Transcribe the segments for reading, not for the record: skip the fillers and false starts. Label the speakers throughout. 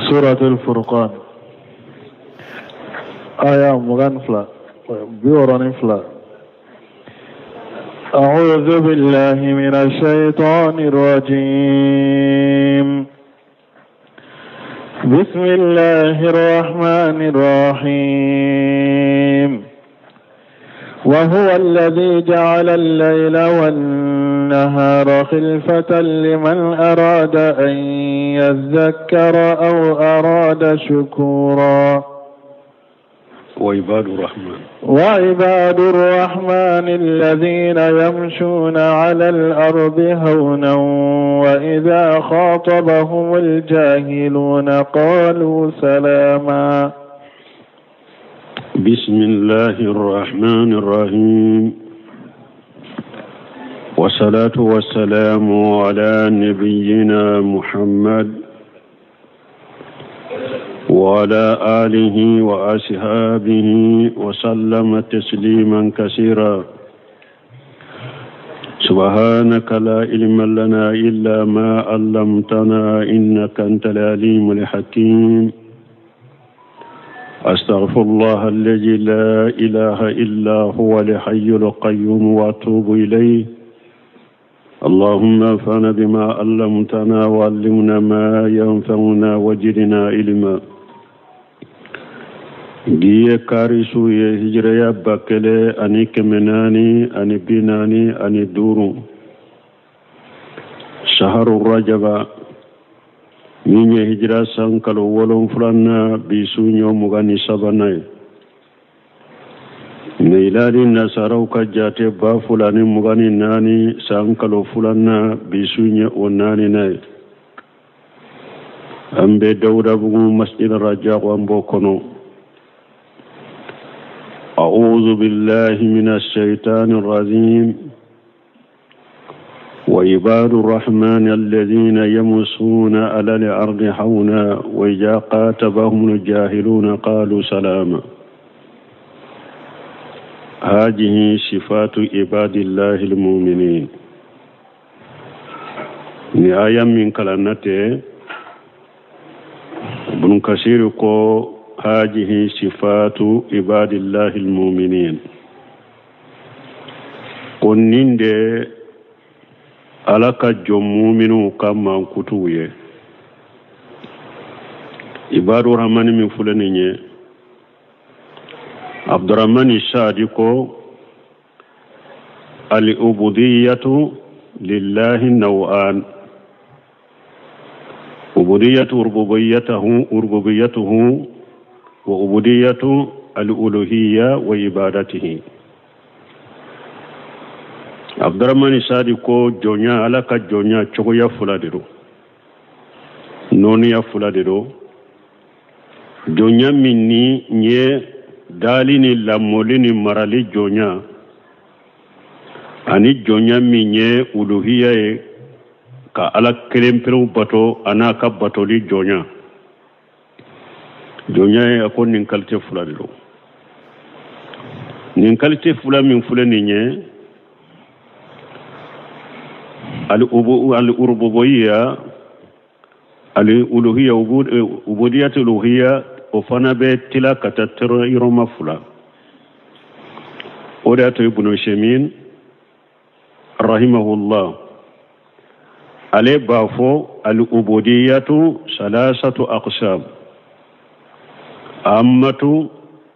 Speaker 1: Suratul Furqan aya 22 62. أعوذ بالله من الشيطان الرجيم. بسم الله الرحمن الرحيم. وهو الذي جعل الليل والنهار خلفة لمن أراد أن يذكر أو أراد شكورا.
Speaker 2: وعباد الرحمن
Speaker 1: وعباد الرحمن الذين يمشون على الأرض هونا وإذا خاطبهم الجاهلون قالوا سلاما.
Speaker 2: بسم الله الرحمن الرحيم، والصلاة والسلام على نبينا محمد وعلى آله وأصحابه وسلم تسليما كثيرا. سبحانك لا علم لنا إلا ما علمتنا إنك أنت العليم الحكيم. أستغفر الله الذي لا إله إلا هو الحي القيوم وأتوب إليه. اللهم انفعنا بما علمتنا وعلمنا ما ينفعنا وزدنا علما. Bi ye kari su ye, hijiraya 1445, saharu rajaba, min ye hijira san kalo wolonfilanan, bi su ɲɔ 23nan ye. Miladi nasaraw ka jate 2024 san kalo filanan, bi su ɲɛ o naaninan ye. An bɛ Dawudabugu Masjid Rajako, an b'o kɔnɔ. أعوذ بالله من الشيطان الرجيم. وعباد الرحمن الذين يمشون على الأرض هونا وإذا خاطبهم الجاهلون قالوا سلاما. هذه صفات عباد الله المؤمنين. Ni aya min kalanna tɛ, Ibn Kasir ko هذه صفات عباد الله المؤمنين, ko nin de Ala ka jɔn muminu ka mankutuw ye. Ibadu Rahmani min filɛ nin ye, Abdurahmani Sadi ko العبودية لله نوعان: عبودية ربوبيته ربوبيته وعبودية الألوهية وعبادته. Abdurahmani Sadi ko jɔnya, Ala ka jɔnya cogoya fila de don, nɔniya fila de don. Jɔnya min ni ye dali ni lamɔli ni marali jɔnya, ani jɔnya min ye uluhiya ye, ka Ala kelen perew bato, a n'a ka batoli jɔnya. Jɔnya ye, a ko nin qualité fila de don. Nin qualité fila min filɛ nin ye, al-rububiyya al-uluhiyya, ubudiyyat uluhiyya, o fana bɛ tila ka taa yɔrɔma fila. O de y'a to Ibnu Usaymin rahimahullah, ale b'a fɔ al-ubudiyyatu salasatu aqsam: ammatu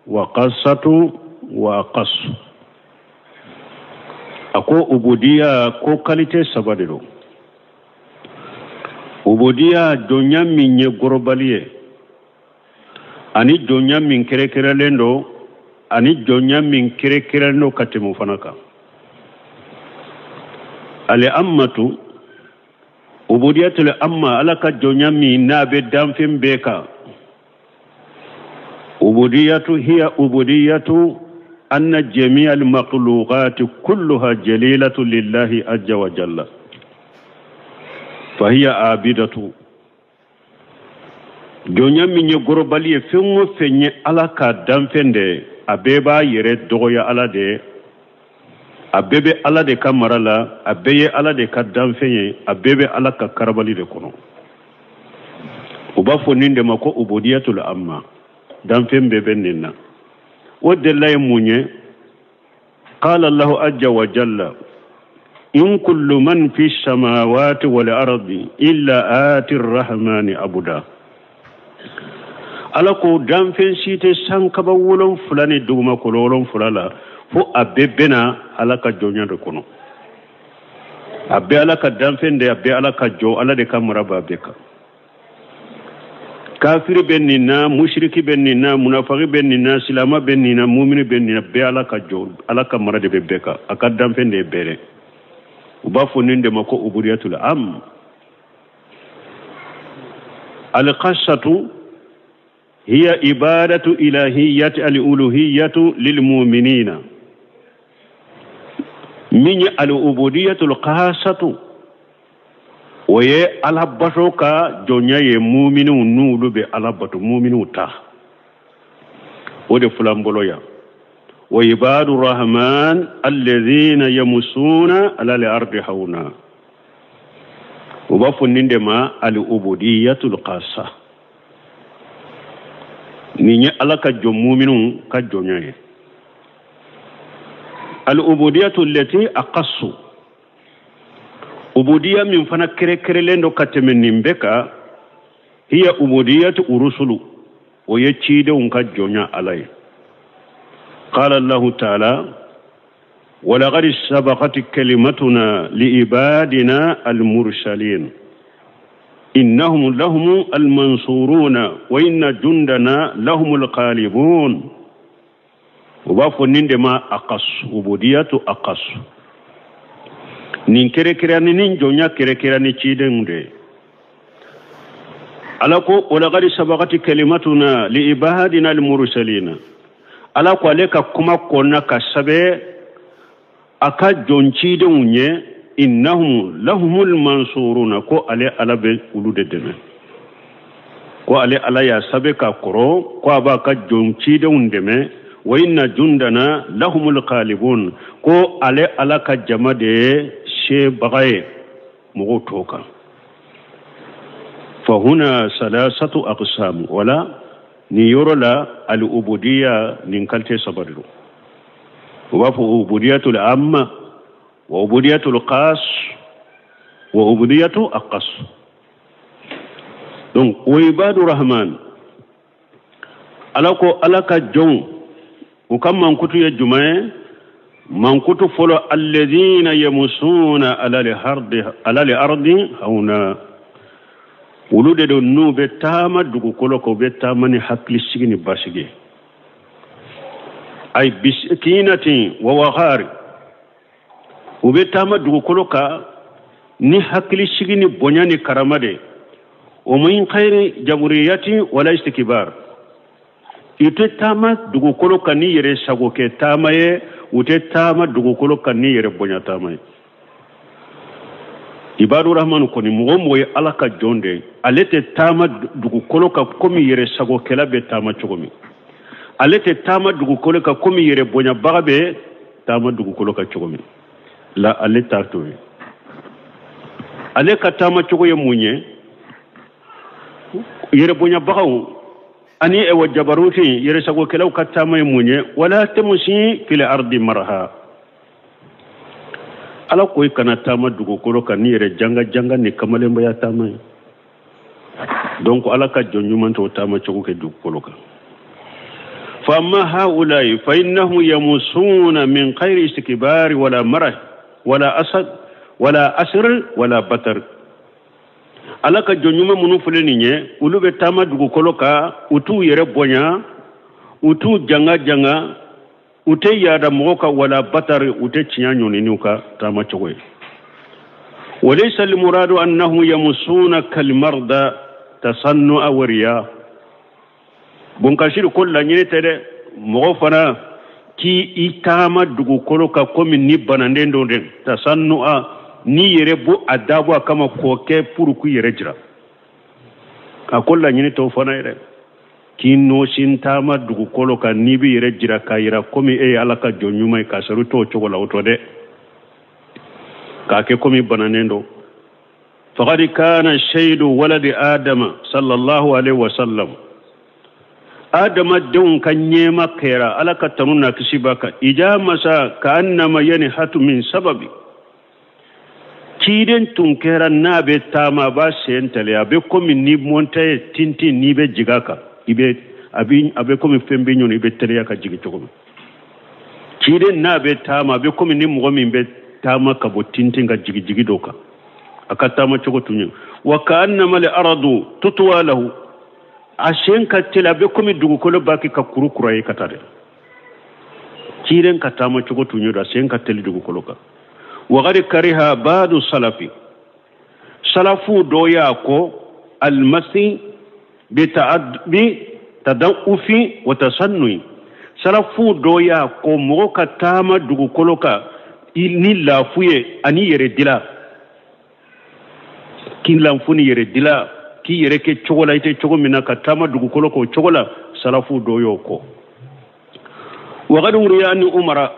Speaker 2: wa qassatu wa aqas. A ko ubudiya ko qualité saba de don. Ubudiya jɔnya min ye gorobali ye, ani jɔnya min kɛrɛkɛrɛlen don, ani jɔnya min kɛrɛkɛrɛlen don ka tɛmɛ o fana kan. Ale ammatu, ubudiyatul amma, Ala ka jɔnya min n'a bɛ danfɛn bɛɛ kan, ubudiyatu hiya ubudiyatu أن جميع المخلوقات كلها جليلة لله عز وجل فهي عابدة. Jɔnya min ye gorobali ye, fɛn o fɛn ye Ala ka danfɛn de, a bɛɛ b'a yɛrɛ dɔgɔya Ala de, a bɛɛ bɛ Ala de ka mara la, a bɛɛ ye Ala de ka danfɛn ye, a bɛɛ bɛ Ala ka karabali de kɔnɔ. U b'a fɔ nin de ma ko ubudiyatul amma, danfɛn bɛɛ bɛ nin na. O delila ye mun ye? Qala Allahu azza wa jalla in kullu man fi samawati wal ardi illa ati rahmani abuda. Ala ko danfɛn si tɛ sankaba 7 ni dugumakolo 7 la fo a bɛɛ bɛna Ala ka jɔnya de kɔnɔ. A bɛɛ Ala ka danfɛn de, a bɛɛ Ala ka jɔ, Ala de ka mara b'a bɛɛ kan. Kafiri bɛ nin na, musiriki bɛ nin na, munafaki bɛ nin na, silama bɛ nin na, mumini bɛ nin na, bɛɛ Ala ka jɔ, Ala ka mara de bɛ bɛɛ kan, a ka danfɛn de ye bɛɛ dɛ. U b'a fɔ nin de ma ko ubudiyatul am. Alqassatu hiya ibadatu ilahiyyati al-uluhiyyatu lil mu'minina. Min ye al-ubudiyatul qassatu, o ye Ala bato ka jɔnya ye muminiw n'olu bɛ Ala bato, muminiw ta. O de filan bolo yan. Wa ibadu rahman alladhina yamusuna ala al-ardi hawna. U b'a fɔ nin de ma al-ubudiyatul qassa. Nin ye Ala ka jɔn muminiw ka jɔnya ye. Al-ubudiyatu allati aqassu, ubudiya min fana kɛrɛkɛrɛlen don ka tɛmɛ nin bɛɛ kan, hiya ubudiyatu urusulu, o ye cidenw ka jɔnya Ala ye. Qala Allahu ta'ala walaqad sabaqat kalimatuna liibadina almursalin innahum lahum almansuruna wa inna jundana lahumul ghalibun. U b'a fɔ nin de ma aqas, ubudiyatu aqas. Nin kɛrɛkɛrɛnni ni jɔnya kɛrɛkɛrɛnni cidenw de ye. Ala ko walaqad sabaqat kalimatuna liibadina almursalina. Ala ko ale ka kuma kɔnna ka sɛbɛn a ka jɔn cidenw ye, innahum lahumul mansuruna, ko ale Ala bɛ olu de dɛmɛ. Ko ale Ala y'a sɛbɛn ka kɔrɔ ko a b'a ka jɔn cidenw dɛmɛ. Wa inna jundana lahumul ghalibun, ko ale Ala ka jama de ye sebaga ye mɔgɔw tɔw kan. Fa huna salasatu aqsam, wala nin yɔrɔ la al-ubudiya nin qualité saba de don. U b'a fɔ ubudiyatul amma wa ubudiyatul qas wa ubudiyatu aqas. Donc wa ibadu rahman, Ala ko Ala ka jɔnw u ka mankutu ye jumɛn ye? Mankutu fɔlɔ, alladhina yamusuna ala al-ardi hawna, olu de don n'u bɛ taama dugukolo kan, u bɛ taama ni hakilisigi ni basigi ye. Ay bisikinatin wa waqari, u bɛ taama dugukolo kan ni hakilisigi ni bonya ni karama de. O min khayri jaburiyati wala istikbar, i tɛ taama dugukolo kan ni yɛrɛ sago kɛ taama ye, u tɛ taama dugukolo kan ni yɛrɛ bonya taama ye. Ibadu rahman kɔni, mɔgɔ o mɔgɔ ye Ala ka jɔn de ye, ale tɛ taama dugukolo kan komi yɛrɛ sagokɛla bɛ taama cogo min, ale tɛ taama dugukolo kan komi yɛrɛ bonyabaga bɛ taama dugukolo kan cogo min la, ale t'a to ye. Ale ka taama cogo ye mun ye? Yɛrɛ bonyabagaw ani ewa jabaruti yɛrɛ sagokɛlaw ka taama ye mun ye? Wala tamusi fil ardi marha, Ala ko i kana taama dugukolo kan ni yɛrɛ janga janga ni kamalenbaya taama ye. Donc Ala ka jɔn ɲuman t'o taama cogo kɛ dugukolo kan. Fa amma haulai fa innahum yamusuna min khayri istikbari wala marah wala asad wala asr wala batar. Ala ka jɔn ɲuman minnu filɛ nin ye, olu bɛ taama dugukolo kan, u t'u yɛrɛ bonya, u t'u janga janga, u tɛ yaada mɔgɔ kan, wala batari, u tɛ tiɲɛ ɲɔni n'u ka taama cogo ye. Walaysa almuradu annahum yamusuna kalmarda tasannu'a wa riya. Bonkasiri ko laɲini tɛ dɛ, mɔgɔ fana k'i i taama dugukolo kan komi ni bananden don dɛ, tasannu'a, n'i yɛrɛ bɔ a dabɔ a kama k'o kɛ pour k'i yɛrɛ jira. A ko laɲini t'o fana ye dɛ, k'i nɔsin taama dugukolo kan n'i b'i yɛrɛ jira k'a yira komi e ye Ala ka jɔn ɲuman ye, k'a sɔrɔ i t'o cogo la, o tɔ dɛ, k'a kɛ komi bananen don. Faqad kana sayyidu waladi Adama sallallahu alaihi wasallam. Adama denw ka ɲɛma kɛra Ala ka tanu n'a kisi b'a kan. Ija masa ka annama yanhatu min sababi. Ciden tun kɛra n'a bɛ taama a b'a sen tɛlɛ, a bɛ komi ni mɔntɛ ye tintin n'i bɛ jigin a kan, i bɛ a bɛ komi fɛn bɛ ɲɔni i bɛ teliya ka jigin cogo min. Ciden n'a bɛ taama a bɛ komi ni mɔgɔ min bɛ taama ka bɔ tintin ka jigin jigi dɔ kan, a ka taama cogo tun ye. Wa ka annama al ardu tutwa lahu, a sen ka teli a bɛ komi dugukolo b'a kɛ ka kuru kura ye ka taa dɛ. Ciden ka taama cogo tun ye, a sen ka teli dugukolo kan. Wagadi kariha baadu salafi, salafu dɔ y'a ko almasi bi tadaufi wa tasannui. Salafu dɔ y'a ko mɔgɔ ka taama dugukolo kan ni lafu ye ani yɛrɛ dila, k'i lafu ni yɛrɛ dila, k'i yɛrɛ kɛ cogo la i tɛ cogo min na, ka taama dugukolo kan o cogo la, salafu dɔ y'o ko. Wagadi wuriya ni Umara,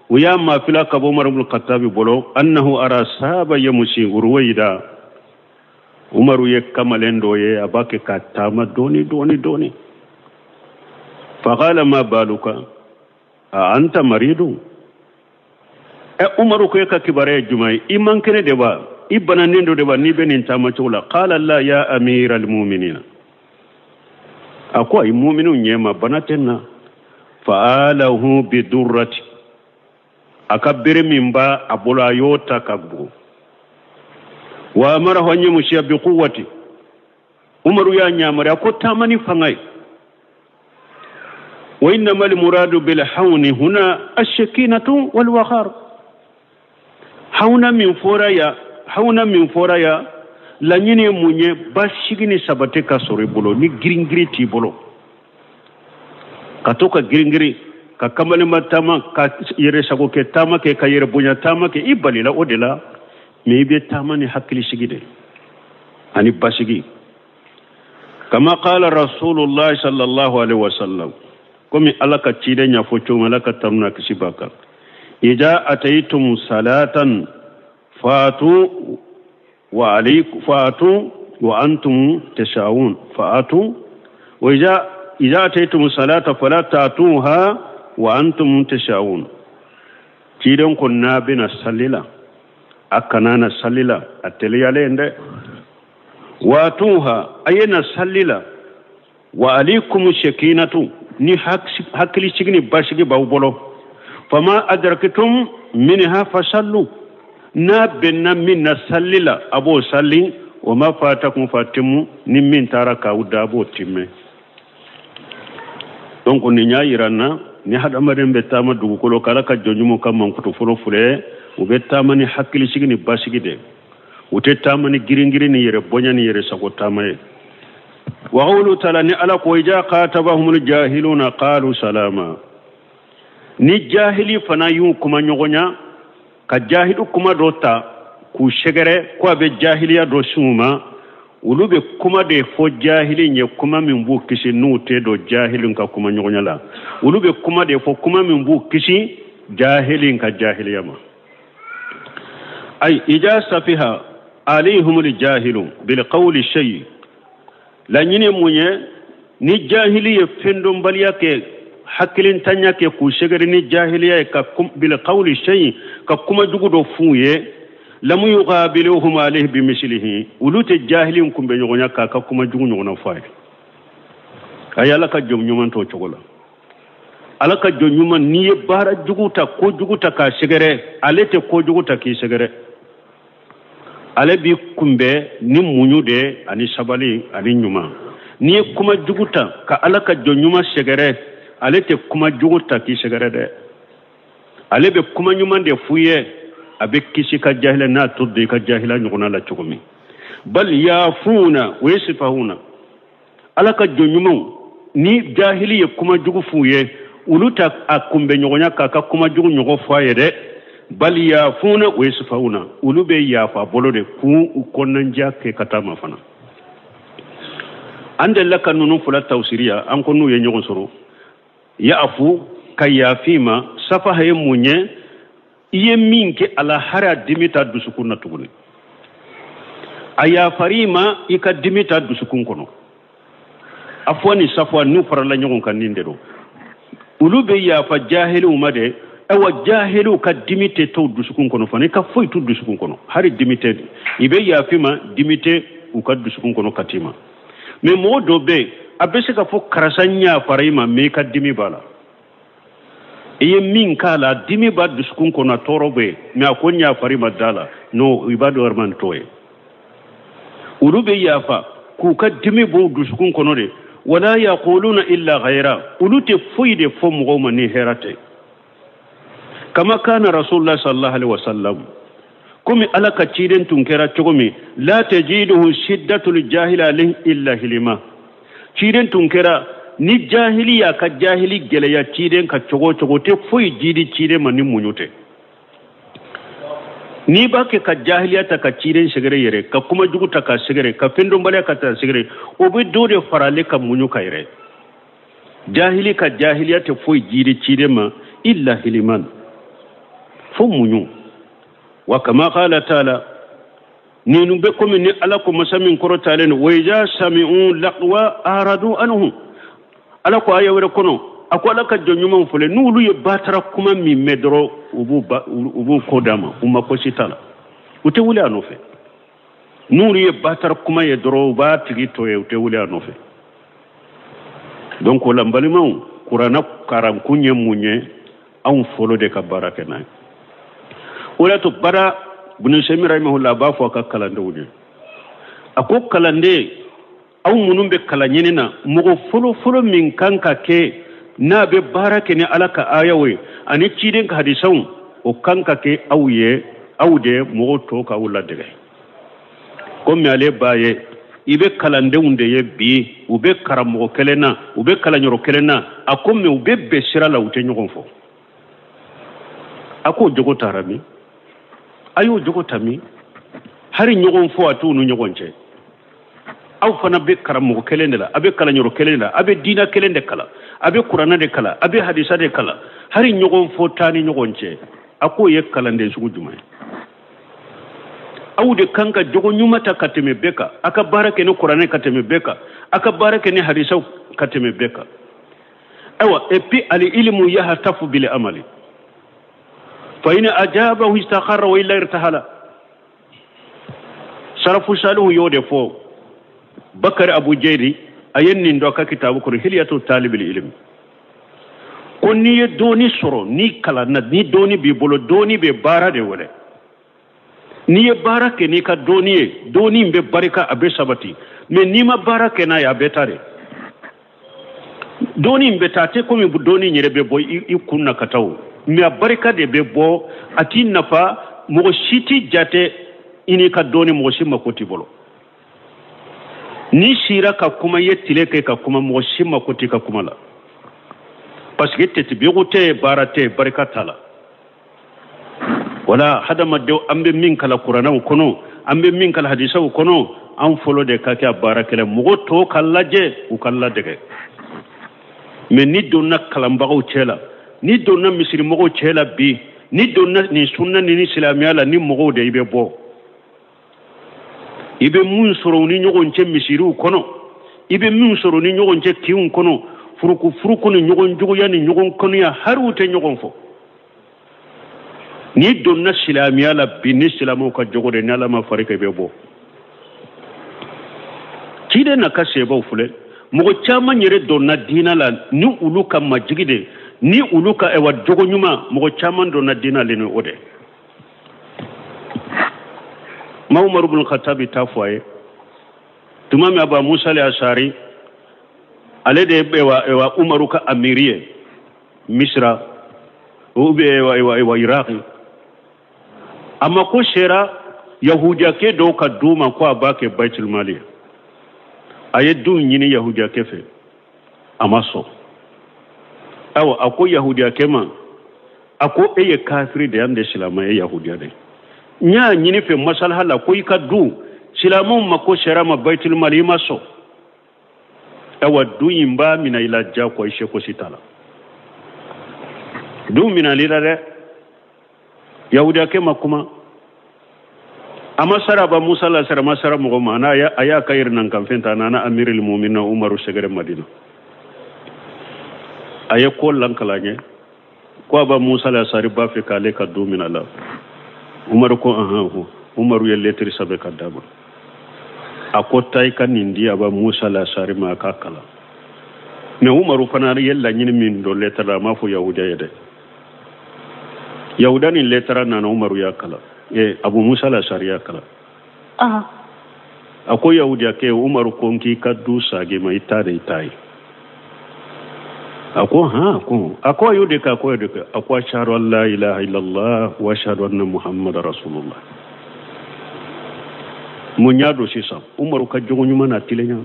Speaker 2: u y'a mafila ka bɔ Umar ibn Khattabi bolo, annahu ara sahaba yamusi ruwaida. Umaru ye kamalen dɔ ye a b'a kɛ ka taama dɔɔni dɔɔni dɔɔni. Faqala ma baluka a anta maridu. Ɛ Umaru ko e ka kibaruya ye jumɛn ye? I man kɛnɛ de wa? I bananen dɔ de wa n'i bɛ nin taama cogo la? Qala la ya amira almuminina. A ko ayi, muminu ɲɛma bana tɛ n na. Fa'alahu bidurrati, a ka bere min b'a a bolo a y'o ta ka bugu. Wa amarahu an yamshiya bi quwwati. Umaru y'a ɲamari a ko taama ni fanga ye. Wa innama almuradu bil hawni huna ashakinatu wal waqar. Hawna min fɔra ya, hawna min fɔra ya, laɲini ye mun ye? Basigi ni sabati ka sɔrɔ i bolo, ni girin-girin t'i bolo, ka to ka girin-girin, ka kamalenba taama, ka yɛrɛ sago kɛ taama kɛ, ka yɛrɛ bonya taama kɛ, i balila o de la. Mais i bɛ taama ni hakilisigi de ani basigi. Kama qala rasulullah sallallahu alaihi wasallam, komi Ala ka ciden y'a fɔ cogo min, Ala ka tanu n'a kisi b'a kan. Ida ataytum salatan fatu wa alaykum fatu wa antum tashawun fatu wa ida ataytum salata fala ta'tuha wa antum tashawun. Ciden ko n'a bɛna sali la, a kana na sali la a teliyalen dɛ. Watuha, a ye na sali la. Wa alaykum shakinatu, ni hakilisigi ni basigi b'aw bolo. Fama adraktum minha fasallu, n'a bɛnna min na sali la a b'o sali. Wa ma fatakum fatimu, ni min taara k'aw da a b'o timmɛ. Donc nin y'a yira n na ni hadamaden bɛ taama dugukolo kan, Ala ka jɔn ɲumanw ka mankutu fɔlɔ filɛ, u bɛ taama ni hakilisigi ni basigi de, u tɛ taama ni girin-girin ni yɛrɛ bonya ni yɛrɛ sago taama ye. Wa qawlu taala, ni Ala ko ija qatabahumul jahiluna qalu salama. Ni jahili fana y'u kuma ɲɔgɔnya, ka jahilu kuma dɔ ta k'u sɛgɛrɛ ko a bɛ jahiliya dɔ s'u ma, olu bɛ kuma de fɔ jahili ye, kuma min b'u kisi n'u tɛ don jahili ka kuma ɲɔgɔnya la. Olu bɛ kuma de fɔ, kuma min b'u kisi jahili ka jahiliya ma. Ay ija safiha alayhimul jahilu bil qawli shay. Laɲini mun ye? Ni jahili ye fɛn dɔnbaliya kɛ, hakilintanya kɛ k'u sɛgɛrɛ ni jahiliya ye, ka bil qawli shay, ka kuma jugu dɔ f'u ye. Lam yuqabiluhum alayhi bimislihi, olu tɛ jahili kunbɛ ɲɔgɔnya k'a ka kuma jugu ɲɔgɔnna fɔ a ye. A ye Ala ka jɔn ɲuman t'o cogo la. Ala ka jɔn ɲuman, n'i ye baara jugu ta, ko jugu ta k'a sɛgɛrɛ, ale tɛ ko jugu ta k'i sɛgɛrɛ. Ale b'i kunbɛ ni muɲu de ani sabali ani ɲuman. N'i ye kuma jugu ta ka Ala ka jɔn ɲuman sɛgɛrɛ, ale tɛ kuma jugu ta k'i sɛgɛrɛ dɛ. Ale bɛ kuma ɲuman de f'u ye, a bɛ kisi ka jahila n'a to don i ka jahila ɲɔgɔnna la cogo min. Bal yafuna wa yasfahuna. Ala ka jɔn ɲumanw, ni jahili ye kuma jugu f'u ye, olu ta a kunbɛ ɲɔgɔnya k'a ka kuma jugu ɲɔgɔn fɔ a ye dɛ. Bal yafuna wa yasfahuna, olu bɛ yafa bolo de k'u kɔnɔnandiya kɛ ka taa ma fana. An delila ka ninnu fila tawsiriya, an ko n'u ye ɲɔgɔn sɔrɔ. Yaafu ka yafi ma, safaha ye mun ye? I ye min kɛ a la, hari a dimi t'a dusukun na tuguni. A yafar'i ma i ka dimi ta dusukun kɔnɔ. Afuwa ni safuwa n'u farala ɲɔgɔn kan nin de don. Olu bɛ yafa jahiliw ma de. Ayiwa, jahiliw ka dimi tɛ to dusukun kɔnɔ fana, i ka foyi t'u dusukun kɔnɔ, hali dimi tɛ. I bɛ yafa i ma, dimi tɛ u ka dusukun kɔnɔ ka t'i ma. Mais mɔgɔ dɔ bɛ yen, a bɛ se ka fɔ karisa n yafara i ma, mais i ka dimi b'a la. I ye min k'a la, dimi b'a dusukun kɔnɔ, a tɔɔrɔ bɛ yen, mais a ko n yafara i ma da la. Non, i b'a dɔn wɛrɛ man t'o ye. Olu bɛ yafa k'u ka dimi bɔ u dusukun kɔnɔ de. Wala yaquluna illa ghayra, olu tɛ foyi de fɔ mɔgɔw ma ni hɛrɛ tɛ. Kama kana rasulullah sallallahu alaihi wasallam, komi ala ka ciden tun kɛra cogo min, la tajiduhu shiddatul jahili alayhi illa hilima. Ciden tun kɛra ni jahili y'a ka jahili gɛlɛya ciden ka cogo o cogo, tɛ foyi jidi ciden ma ni muɲu tɛ. N'i b'a kɛ ka jahiliya ta ka ciden sɛgɛrɛ yɛrɛ, ka kuma jugu ta ka sɛgɛrɛ, ka fɛn dɔnbaliya ka ta sɛgɛrɛ, o bɛ dɔ de fara ale ka muɲu kan yɛrɛ. Jahili ka jahiliya tɛ foyi jidi ciden ma illa hiliman, fo muɲu. Wa kama qala taala, ninnu bɛ komi ni ala ko masa min kɔrɔtalen don, wa iza sami'u laqwa aradu anhu. Ala ko aya wɛrɛ kɔnɔ, a ko ala ka jɔn ɲumanw filɛ, n'olu ye batara kuma min mɛn dɔrɔn, u b'u kɔ d'a ma, u ma ko si t'a la, u tɛ wuli a nɔfɛ. N'olu ye batara kuma ye dɔrɔn, u b'a tigi to yen, u tɛ wuli a nɔfɛ. Donc o la n balimaw, kuranna karankun ye mun ye? Anw fɔlɔ de ka baara kɛ n'a ye. O de y'a to bara Ibn Usaymin rahimahullah b'a fɔ a ka kalandenw ye, a ko kalanden aw minnu bɛ kalan ɲini na, mɔgɔ fɔlɔ fɔlɔ min kan ka kɛ n'a bɛ baara kɛ ni ala ka ayaw ye ani ciden ka hadisaw, o kan ka kɛ aw ye, aw de mɔgɔw tɔw k'aw ladege. Komi ale b'a ye, i bɛ kalandenw de ye bi, u bɛ karamɔgɔ kelen na, u bɛ kalanyɔrɔ kelen na, a ko mais u bɛ bɛn sira la, u tɛ ɲɔgɔn fɔ. A k'o jogo taara min? A y'o jogo ta min? Hali ɲɔgɔn fɔ a t'u ni ɲɔgɔn cɛ. Aw fana bɛ karamɔgɔ kelen de la, a bɛ kalanyɔrɔ kelen de la, a bɛ diinɛ kelen de kalan, a bɛ kuranɛ de kalan, a bɛ hadisa de kalan, hali ɲɔgɔn fɔ t'a ni ɲɔgɔn cɛ. A k'o ye kalanden sugu jumɛn ye? Aw de kan ka jogo ɲuman ta ka tɛmɛ bɛɛ kan, a ka baara kɛ ni kuranɛ ka tɛmɛ bɛɛ kan, a ka baara kɛ ni hadisaw ka tɛmɛ bɛɛ kan. Ayiwa, et puis al ilmu yahtafu bil amali fa in ajabahu istaqarra wa illa irtahala. Sarafu salihu y'o de fɔ. Bakari Abu Jeri a ye nin dɔ ka kitabu kɔnɔ, Hilyatu Talibil Ilmi, ko n'i ye dɔɔni sɔrɔ, n'i kalanna, ni dɔɔni b'i bolo, dɔɔni bɛ baara de wele. N'i ye baara kɛ n'i ka dɔɔni ye, dɔɔni in bɛ barika, a bɛ sabati. Mais n'i ma baara kɛ n'a ye, a bɛ taa de. Dɔɔni in bɛ taa, a tɛ komi dɔɔni in yɛrɛ bɛ bɔ i kun na ka taa o, mais a barika de bɛ bɔ, a t'i nafa, mɔgɔ si t'i jate i n'i ka dɔɔni, mɔgɔ si mako t'i bolo. N'i sira ka kuma, i ye tile kɛ ka kuma, mɔgɔ si mako t'i ka kuma la, parce que tɛtibigu tɛ, baara tɛ, barika t'a la. Wala hadamadenw, an bɛ min kalan kuranɛw kɔnɔ, an bɛ min kalan hadisaw kɔnɔ, an fɔlɔ de ka kɛ a baarakɛla, mɔgɔ tɔw ka lajɛ, u ka ladege. Mais n'i donna kalanbagaw cɛ la, n'i donna misirimɔgɔw cɛ la bi, n'i donna nin sunna ni silamɛya la ni mɔgɔw de, i bɛ bɔ, i bɛ mun sɔrɔ u ni ɲɔgɔn cɛ misiriw kɔnɔ, i bɛ min sɔrɔ u ni ɲɔgɔn cɛ kinw kɔnɔ, furuku furuku ni ɲɔgɔn juguya ni ɲɔgɔn kanuya, hali u tɛ ɲɔgɔn fɔ. N'i donna silamɛya la bi ni silamɛw ka jogo de, ni ala ma fari kɛ, i bɛ bɔ. Ciden n'a ka sebaw filɛ, mɔgɔ caman yɛrɛ donna diinɛ la ni olu ka majigi de, ni olu ka ɛwa jogo ɲuman, mɔgɔ caman donna diinɛ la ni o de. Ma Umaru bin Khattabi ta fɔ a ye tuma min, Aba Musa al-Ashari, ale de ye ɛwa Umaru ka amiri ye Misira ou bien ɛwa Iraki. A ma ko sera yahudiyakɛ dɔw ka du ma ko a b'a kɛ bayitulmali ye. A ye du ɲini yahudiyakɛ fɛ, a ma sɔn. Ayiwa, a ko yahudiyakɛ ma, a ko e ye kafiri de ye, an de silamɛ ye, yahudiya de ye. N y'a ɲini fɛ masalaha la ko i ka du silamɛw ma ko sera ma bayitulmali, i ma sɔn. Ayiwa, du in b'a minɛ i la diyagoya, i seko si t'a la. Du minɛli la dɛ, yahudiyakɛ ma kuma. A ma sara Aba Musa Lasari, a ma sara mɔgɔ ma. N'a a y'a ka yɛrɛ kanfɛn ta, a nana Amiril Mumina Umaru sɛgɛrɛ Madina. A ye ko lankala ɲɛ ko Aba Musa Lasari b'a fɛ k'ale ka du minɛ la. Umaru ko ahan ho. Umaru ye letiri sɛbɛn ka d'a ma. A ko taa i ka nin di Aba Musa Lasari ma, a k'a kalan. Mais Umaru fana ye laɲini min don lettre la, a m'a fɔ Yahudiya ye dɛ. Yahuda ni lettre nana, Umaru y'a kalan. Abu Musa Lasari y'a kalan. A ko Yahudiya kɛ Umaru ko n k'i ka du sagi ma, i ta de i ta ye. A ko han, ko a ko a y'o de kɛ, a ko a y'o de kɛ. A ko ashhadu an la ilaha illallah wa ashhadu anna muhammada rasulullah. Mun y'a don sisan? Umaru ka jogo ɲuman n'a tilenya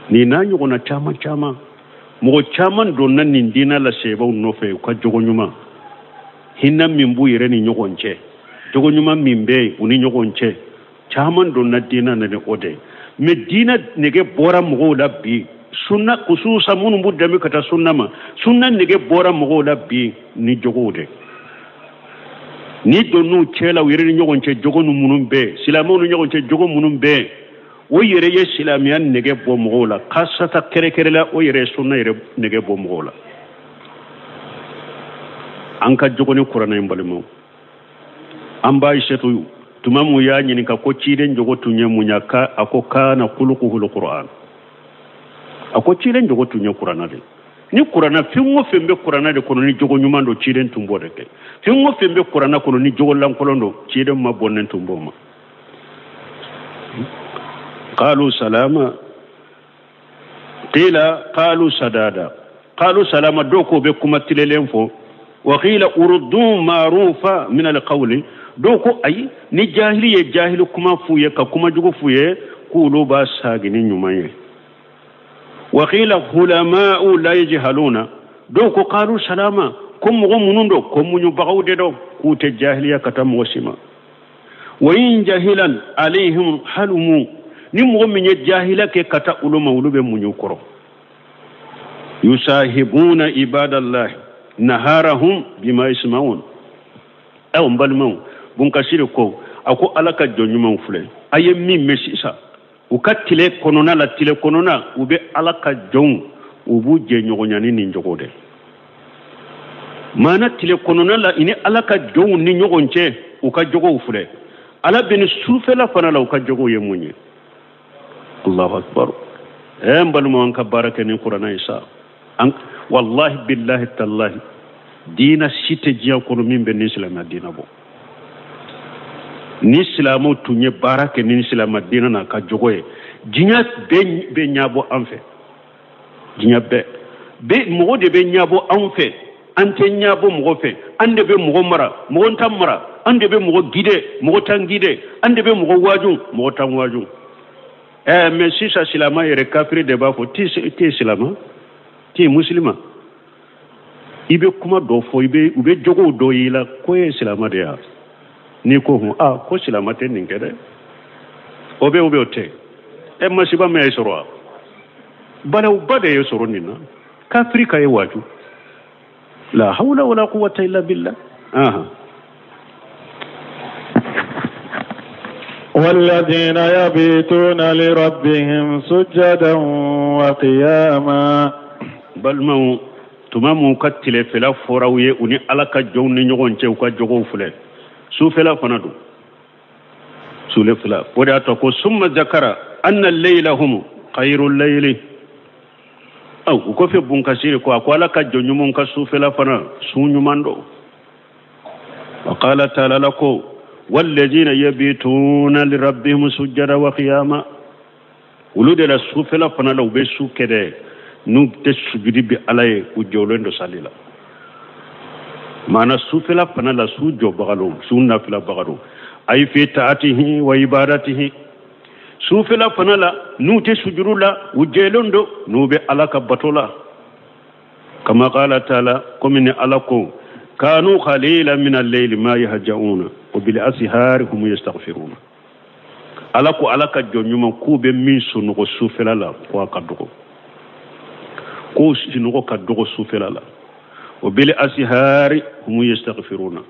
Speaker 2: nin n'a ɲɔgɔnna caman caman, mɔgɔ caman donna nin diinɛ la sebaw nɔfɛ u ka jogo ɲuman, hinɛ min b'u yɛrɛ ni ɲɔgɔn cɛ, jogo ɲuman min bɛ yen u ni ɲɔgɔn cɛ, caman donna diinɛ na ni o de ye. Mais diinɛ nege bɔra mɔgɔw la bi, sunna kususa minnu b'u dɛmɛ ka taa sunna ma, sunna nege bɔra mɔgɔw la bi ni jogow de. Ni donn'u cɛ la u yɛrɛ ni ɲɔgɔn cɛ, jogo minnu bɛ yen, silamɛw ni ɲɔgɔn cɛ jogo minnu bɛ yen, o yɛrɛ ye silamɛya nege bɔ mɔgɔw la, kasata kɛrɛkɛrɛ la, o yɛrɛ ye sunna yɛrɛ nege bɔ mɔgɔw la. An ka jogo ni kuranɛ in balimaw, an b'a setu tuma mun y'a ɲininka ko ciden jogo tun ye mun ye, a ko kana kulukuhul Qur'an. A ko ciden jogo tun ye kuranɛ de. Ni kuranɛ fɛn o fɛn bɛ kuranɛ de kɔnɔ ni jogo ɲuman don, ciden tun b'o de kɛ. Fɛn o fɛn bɛ kuranɛ kɔnɔ ni jogo lankolon don, ciden ma bɔnnen tun b'o ma. Qalu salama qila qalu sadada qalu salama, dɔw ko bɛ kuma tilelen fɔ. Wa qila uruddu ma'rufa min alqawli, dɔw ko ayi, ni jahili ye jahili kuma f'u ye ka kuma jugu f'u ye, k'olu b'a sagi ni ɲuman ye. Wa qila hulama'u la yajhaluna, dɔw ko qalu salama, ko mɔgɔ minnu don ko muɲubagaw de don, k'u tɛ jahiliya ka taa mɔgɔ si ma. Wa in jahilan alayhim halumu, ni mɔgɔ min ye jahila kɛ ka taa olu ma, olu bɛ muɲu kɔrɔ. Yusahibuna ibadallahi naharahum bima yasma'un. Aw n balimaw, Bunkasiri ko a ko Ala ka jɔn ɲumanw filɛ, a ye min mɛn sisan u ka tile kɔnɔna la, tile kɔnɔna u bɛ Ala ka jɔnw u b'u jɛɲɔgɔnya ni nin jogo de. Maana tile kɔnɔna la i ni Ala ka jɔnw ni ɲɔgɔn cɛ, u ka jogow filɛ. Ala bɛ ni sufɛla fana la, u ka jogow ye mun ye? Allahu akbar. N balimaw, an ka baara kɛ ni kuranɛ ye sa. Wallahi billahi tallahi, diina si tɛ diɲɛ kɔnɔ min bɛ ni silamɛya diina bɔ. Ni silamɛw tun ye baara kɛ ni silamɛ diina n'a ka jogo ye, diɲɛ bɛɛ bɛ ɲɛbɔ an fɛ. Diɲɛ bɛɛ mɔgɔ de bɛ ɲɛbɔ anw fɛ, an tɛ ɲɛbɔ mɔgɔ fɛ. An de bɛ mɔgɔ mara, mɔgɔ t'an mara. An de bɛ mɔgɔ gide, mɔgɔ t'an gide. An de bɛ mɔgɔ waaju, mɔgɔ t'an waaju. Mais sisan silamɛ yɛrɛ kafiri de b'a fɔ t'e silamɛ, t'e musulima. I bɛ kuma dɔ fɔ, i bɛ u bɛ jogow dɔ y'i la ko e ye silamɛ de ye. N'i ko hun, a ko silamɛ tɛ nin kɛ dɛ, o bɛ o tɛ. Masiba min ye sɔrɔ wa, balawba de ye sɔrɔ nin na, kafiri ka ye waaju. La hawla wala quwwata illa billah.
Speaker 1: والذين يبيتون لربهم سجدا وقياما.
Speaker 2: Balimaw, tuma mun ka tilefɛla fɔra u ye u ni Ala ka jɔnw ni ɲɔgɔn cɛ, u ka jogow filɛ. Sufɛla fana don, sufɛla. O de y'a to ko summa zakara anna laylahum khayru layli. Aw o kɔfɛ Bunkasiri ko a ko Ala ka jɔn ɲumanw ka sufɛla fana su ɲuman don. Wa qala ta'ala la ko walladhina yabituna lirabbihim sujjada wa qiyama. Olu de la sufɛla fana la u bɛ su kɛ dɛ, n'u tɛ sujudi bi Ala ye, u jɔlen don sali la. Maana sufɛla fana la su jɔbaga don, su nafilabaga don. Ayi fi ta'atihi wa ibadatihi. Sufɛla fana la n'u tɛ sujuru la, u jɛlen don n'u bɛ Ala ka bato la. Kama qala ta'ala, komi ni Ala ko kanu qalilan min al-layli ma yahja'una wa bil ashari hum yastaghfiruna. Ala ko Ala ka jɔn ɲuman k'u bɛ min sunɔgɔ sufɛla la, ko a ka dɔgɔ, ko sunɔgɔ ka dɔgɔ sufɛla la. O bil ashari hum yastaghfiruna.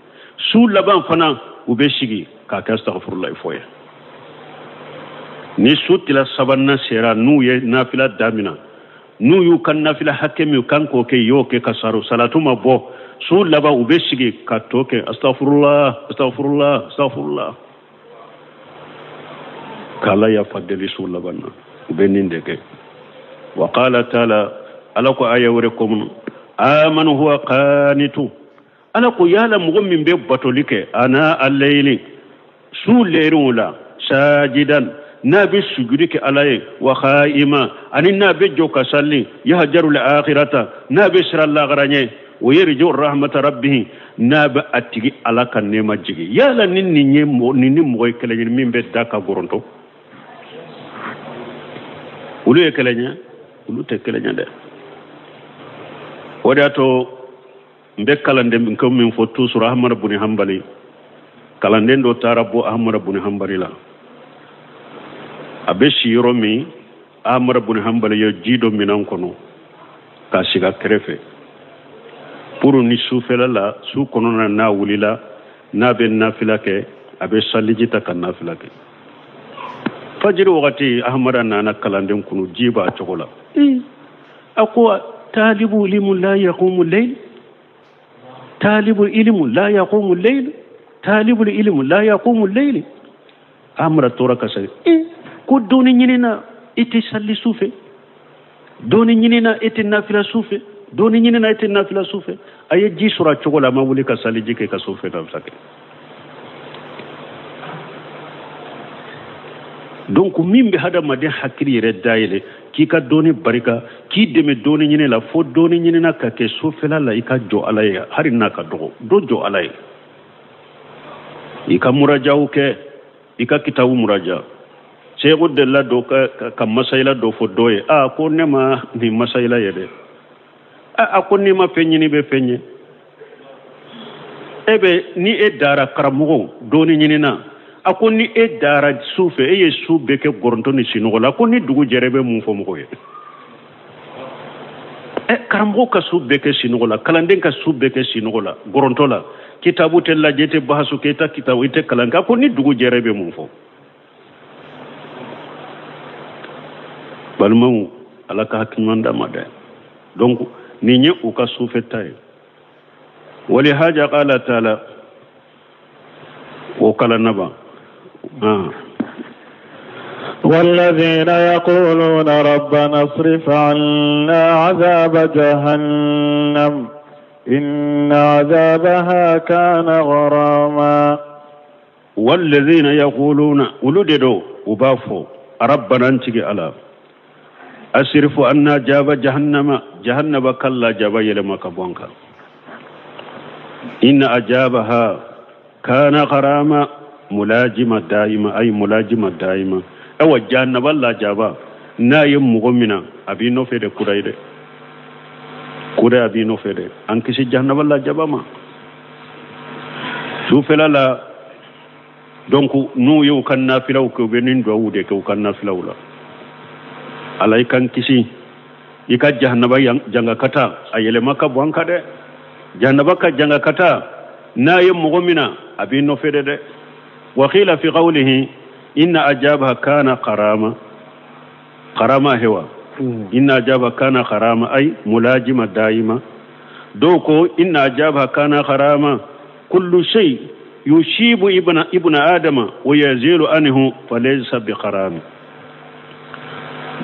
Speaker 2: Su laban fana u bɛ sigi K'a kɛ astaghfirullah fɔ ye. Ni su tila sabanan sera, n'u ye nafila damina, n'u y'u ka nafila hakɛ min kan k'o kɛ, y'o kɛ ka saro salatu ma bɔ, su laban u bɛ sigi ka to kɛ astaghfirullah, astaghfirullah, astaghfirullah, k'Ala yafa deli su laban na. U bɛ nin de kɛ. Wa qala taala, Ala ko aya wɛrɛ kɔnɔ, amanu huwa qanitu, Ala ko yala mɔgɔ min bɛ batoli kɛ ana alayli, su lɛriw la, sajidan, n'a bɛ sujudi kɛ Ala ye, wa khaima, ani n'a bɛ jɔ ka sali, yahjaru al-akhirata, n'a bɛ siran lahara ɲɛ, wa yarju rahmata rabbihi, n'a bɛ a tigi Ala ka nɛɛma jigi. Yala ni nin ye nin ni mɔgɔ ye kelen ye min bɛ da ka gɔrɔntɔ, olu ye kelen ye, olu tɛ kelen ye dɛ. O de y'a to n bɛ kalanden ko min fɔ toujours, Ahmadu buni Hanbali, kalanden dɔ taara bɔ Ahmadu buni Hanbali la. A bɛ si yɔrɔ min, Ahmadu buni Hanbali ye ji dɔ minɛn kɔnɔ k'a sigi a kɛrɛfɛ pour ni sufɛla la, su kɔnɔna n'a wulila, n'a bɛ nafila kɛ, a bɛ saliji ta ka nafila kɛ. Fajiri wagati, Ahmada nana kalanden kunu, ji b'a cogo la. A ko talibu ilimu la yaqumu layl, talibu ilimu la yaqumu layl, talibu ilimu la yaqumu layl. Ahmada tora ka sali, ko dɔɔni ɲinina i tɛ sali su fɛ, dɔɔni ɲinina i tɛ nafila su fɛ, dɔɔni ɲinina i tɛ nafila su fɛ. A ye ji sɔrɔ a cogo la, a ma wuli ka saliji kɛ ka su fɛ nafila kɛ. Donc min bɛ hadamaden hakili yɛrɛ dayɛlɛ k'i ka dɔɔni barika, k'i dɛmɛ dɔɔni ɲini la, fo dɔɔni ɲinina ka kɛ sufɛla la, i ka jɔ Ala ye, hali n'a ka dɔgɔ, dɔ jɔ Ala ye, i ka murajaw kɛ, i ka kitabu muraja. Seku delila dɔ ka masayila dɔ fɔ dɔ ye, a ko ne ma nin masayila ye dɛ. A ko n'i ma fɛn ɲini, bɛ fɛn ye. E bɛ ni e dara karamɔgɔ dɔɔni ɲinina, a ko ni e dara su fɛ, e ye su bɛɛ kɛ gɔrɔntɔ ni sinɔgɔ la, ko ni dugu jɛra, e bɛ mun fɔ mɔgɔw ye? Karamɔgɔ ka su bɛɛ kɛ sinɔgɔ la, kalanden ka su bɛɛ kɛ sinɔgɔ la, gɔrɔntɔ la, kitabu tɛ lajɛ, i tɛ bahasu kɛ, i tɛ kitabu, i tɛ kalan kɛ, a ko ni dugu jɛra, e bɛ mun fɔ? Balimaw, Ala ka hakili ɲuman d'an ma dɛ. Donc nin ye u ka sufɛ ta ye. Wali haja qala taala, o kalan na ban.
Speaker 1: والذين يقولون ربنا اصرف عنا عذاب جهنم إن عذابها كان غراما.
Speaker 2: والذين يقولون ولدوا وبافوا ربنا انتقي على أصرف عنا جاب جهنم، جهنم كلا جاب يلما كبوانك، إن أجابها كان غراما ملاجمة دائمة، أي ملاجمة دائمة. أو جهنم الله جابا نايم مغمنا أبي نوفي كرايد كراي أبي نوفي أنكسي جهنم الله جابا ما شوف لا. Donc n'u y'u ka nafilaw kɛ, u bɛ nin duwawu de kɛ u ka nafilaw la. Ala i kan kisi i ka jahanaba jangakata a yɛlɛma ka bɔ an kan dɛ. Jahanaba ka jangakata n'a ye mɔgɔ min na, a b'i nɔfɛ dɛ dɛ. Wa qila fi qawlihi inna ajabaha kana qarama, qarama hewa, inna ajabaha kana qarama ay mulajima daima. Dɔw ko inna ajabaha kana qarama kullu shay yushibu ibna adama wa yazilu anhu falaysa biqarami.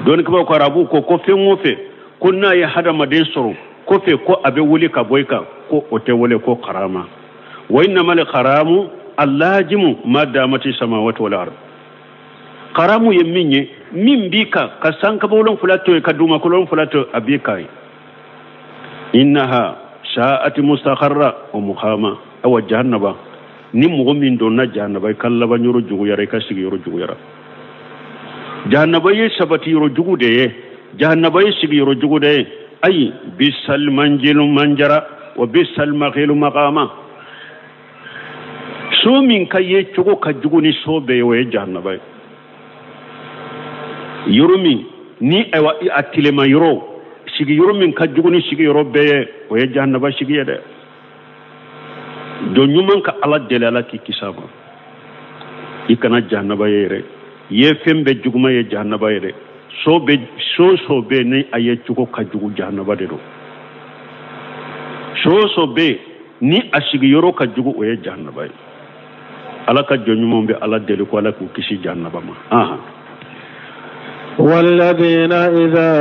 Speaker 2: Dɔnni kibaw ko arabu ko ko fɛn o fɛn ko n'a ye hadamaden sɔrɔ ko fɛ ko a bɛ wuli ka bɔ i kan, ko o tɛ wele ko karama. Wa innama al-karamu allajimu ma damati samawati wal ard. Karamu ye min ye, min b'i kan ka sankaba wolonfila to yen, ka dugumakolo wolonfila to yen, a b'i kan ye. Innaha sa'ati mustaqarra wa muqama. Awa jahannaba, ni mɔgɔ min donna jahannaba, i ka laban yɔrɔ juguyara, i ka sigi yɔrɔ juguyara. Jahannaba ye sabati yɔrɔ jugu de ye, jahannaba ye sigi yɔrɔ jugu de ye. Ayi bisal manjilu manjara wa bisal maqilu maqama. So min ka ye cogo ka jugu ni so bɛɛ ye, o ye jahannaba ye. Yɔrɔ min ni ayiwa a tilema yɔrɔ, sigi yɔrɔ min ka jugu ni sigi yɔrɔ bɛɛ ye, o ye jahannaba sigi ye dɛ. Don ɲuman ka Ala deli, Ala k'i kisi a ma. I kana jahanaba ye yɛrɛ, ye fɛn bɛɛ juguman ye jahanaba ye dɛ. So bɛ so so bɛ ni a ye cogo ka jugu, jahanaba de don. So so bɛ ni a sigiyɔrɔ ka jugu, o ye jahanaba ye. Ala ka jɔn ɲumanw bɛ Ala deli ko Ala k'u kisi jahanaba ma. Ahan.
Speaker 1: والذين إذا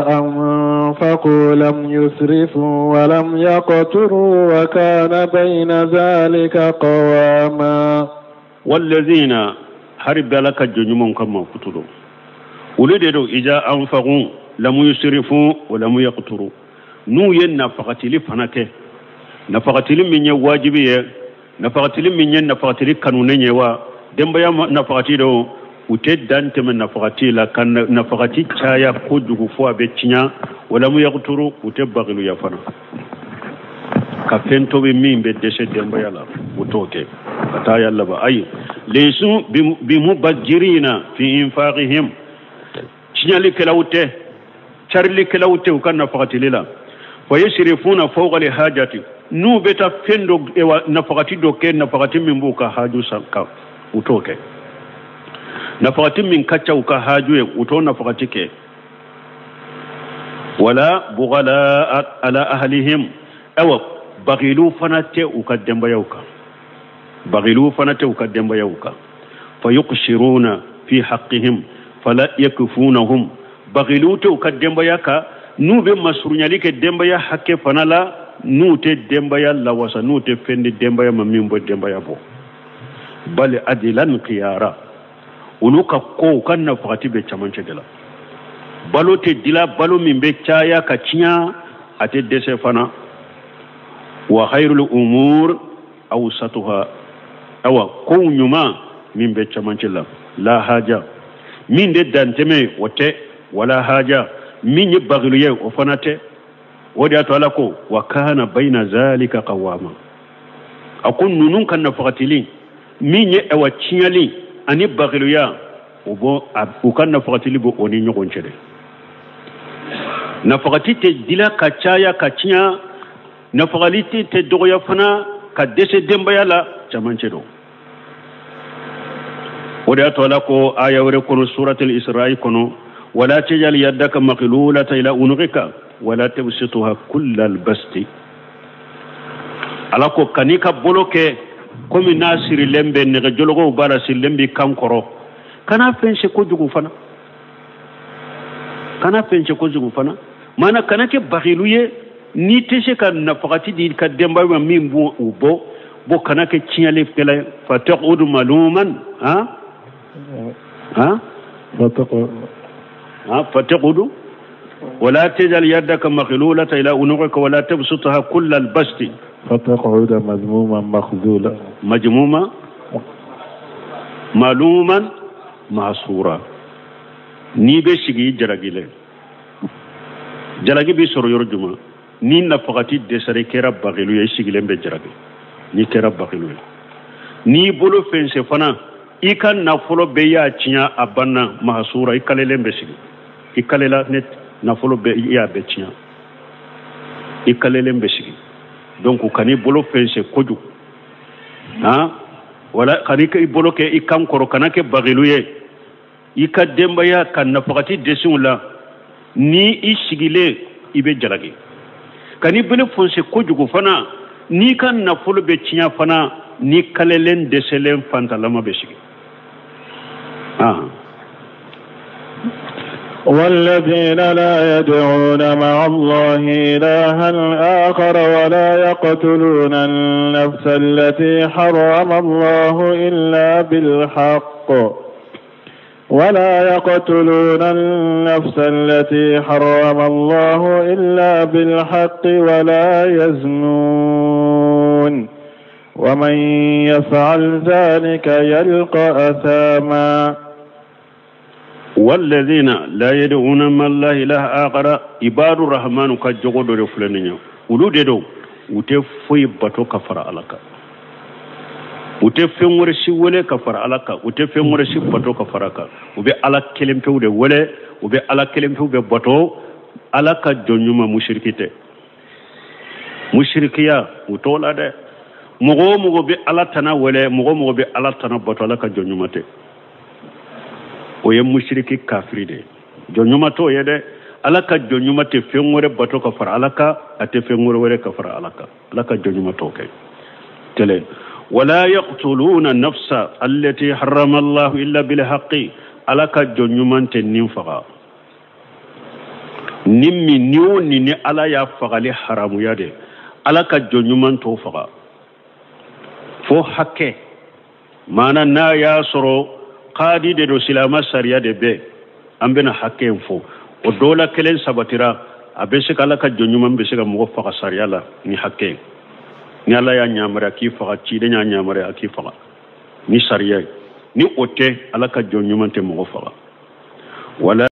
Speaker 1: أنفقوا لم يسرفوا ولم يقتروا وكان بين ذلك قواما.
Speaker 2: والذين hari bɛ Ala ka jɔn ɲumanw ka mankutu don, olu de don. إذا أنفقوا لم يسرفوا ولم يقتروا. N'u ye nafagatili fana kɛ, nafagatili min ye wajibi ye, nafagatili min ye nafagatili kanunen ye wa denbaya nafagati don, u tɛ dan tɛmɛ nafagati la ka nafagati caya kojugu fo a bɛ tiɲɛ. ولم يقتروا, u tɛ bagiluya fana ka fɛn tobi min bɛ dɛsɛ denbaya la, u t'o kɛ ka taa ya laban. Ayi, ليسوا بمبذرين في إنفاقهم. Tiɲɛlikɛlaw tɛ, carilikɛlaw tɛ u ka nafagatili la. فيسرفون فوق الحاجة. N'u bɛ taa fɛn dɔ, ewa, nafagati dɔ kɛ, nafagati min b'u ka haju san kan, u t'o kɛ. Nafagati min ka ca u ka haju ye, u t'o nafagati kɛ. ولا بخلاء على أهليهم. Awa, bagilu fana tɛ u ka denbayaw kan, bagilu fana tɛ u ka denbayaw kan. فيقصرون في حقهم فلا يكفونهم. Bagilu tɛ u ka denbaya kan, n'u bɛ masurunyali kɛ denbaya hakɛ fana la, n'u tɛ denbaya lawasa, n'u tɛ fɛn di denbaya ma min bɔ denbaya bɔ. بل عدلا خيارا. Olu ka ko, u ka nafagati bɛ camancɛ de la. Balo tɛ dila balo min bɛ caya ka tiɲɛ, a tɛ dɛsɛ fana. وخير الأمور أوسطها. Awa, kow ɲuman min bɛ camancɛ la. لا حاجة, min de dantɛmɛ o tɛ, ولا حاجة, min ye bagilu ye, o fana tɛ. O de y'a to Ala ko: وكان بين ذلك قواما. A ko ninnu ka nafagatili min ye, awa, tiɲɛli ani bagiluya, o bɔ u ka nafagatili bɔ o ni ɲɔgɔn cɛ dɛ. Nafagati tɛ dila ka caya ka tiɲɛ, nafagali tɛ dɔgɔya fana ka dɛsɛ denbaya la, camancɛ don. O de y'a to Ala ko aya wɛrɛ kɔnɔ, Suratul Isra'i kɔnɔ: ولا تجعل يدك مغلولة إلى عنقك ولا تبسطها كل البسط. Ala ko kan'i ka bolo kɛ komi n'a sirilen bɛ nɛgɛjɔlɔkɔw b'a la, sirilen b'i kan kɔrɔ. Kana fɛn se kojugu fana, kana fɛn se kojugu fana. Maana kana kɛ bagilu ye. N'i tɛ se ka nafagati di ka denbaya ma min b'u u bɔ bɔ, kana kɛ tiɲɛlikɛla ye. فتقعد ملوما ha ha.
Speaker 1: فتقعد.
Speaker 2: ها، فتقعد. ولا تجعل يدك مغلولة إلى عنقك ولا تبسطها كل البسط.
Speaker 1: فتقعد مذموما مخذولا.
Speaker 2: مجموما ملوما محسورا. N'i bɛ sigi i jalakilen, jalaki b'i sɔrɔ yɔrɔ jumɛn? Ni nafagati dɛsɛra, i kɛra bagilu ye, i sigilen bɛ jalaki. N'i kɛra bagilu ye, n'i bolo fɛnsɛ fana, i ka nafolo bɛɛ y'a tiɲɛ, a banna. محسورا, i kalelen bɛ sigi, i kalela ne nafolo bɛɛ, i y'a bɛɛ tiɲɛ, i kalelen bɛ sigi. Donc kan'i bolo fɛnsɛ kojugu han, wala kan'i i bolo kɛ i kan kɔrɔ. Kana kɛ bagilu ye i ka denbaya ka nafagati dɛsɛw la, ni i sigilen i bɛ jalaki. Kan'i bolo fɔnse kojugu fana, n'i ka nafolo bɛ tiɲɛ fana, ni kalelen dɛsɛlen fantalama bɛ sigi ah.
Speaker 1: والذين لا يدعون مع الله إلها آخر ولا يقتلون النفس التي حرم الله إلا بالحق ولا يقتلون النفس التي حرم الله إلا بالحق ولا يزنون ومن يفعل ذلك يلقى أثاما.
Speaker 2: والذين لا يدعون مع الله إله آخر. عباد الرحمن ka jogo dɔ de filɛ nin ye. Olu de don, u tɛ foyi bato ka fara Ala kan, u tɛ fɛn wɛrɛ si wele ka fara Ala kan, u tɛ fɛn wɛrɛ si bato ka fara kan. U bɛ Ala kelen pewu de wele, u bɛ Ala kelen pewu bɛ bato. Ala ka jɔn ɲuman, musiriki tɛ, musirikiya u t'o la dɛ. Mɔgɔ o mɔgɔ bɛ Ala tana wele, mɔgɔ o mɔgɔ bɛ Ala tana bato, Ala ka jɔn ɲuman tɛ. O ye musiriki kafiri de ye. Jɔn ɲuman t'o ye dɛ. Ala ka jɔn ɲuman tɛ fɛn wɛrɛ bato ka fara Ala kan, a tɛ fɛn wɛrɛ wɛrɛ ka fara Ala kan. Ala ka jɔn ɲuman t'o kɛ. Kelen. Wala yaqtuluna nafsa allati harrama Allahu illa bil haqqi. Ala ka jɔn ɲuman tɛ nin faga. Ni min ni o ni ni Ala y'a fagali haramuya de, Ala ka jɔn ɲuman t'o faga. Fo hakɛ. Maana n'a y'a sɔrɔ kadi de don, silama sariya de bɛ, an bɛna hakɛ in fɔ. O dɔ la kelen sabatira, a bɛ se ka Ala ka jɔn ɲuman bɛ se ka mɔgɔ faga sariya la ni hakɛ ye. Ni Ala y'a yamaruya k'i faga, ciden y'a yamaruya k'i faga ni sariya ye. Ni o tɛ, Ala ka jɔn ɲuman tɛ mɔgɔ faga. Wala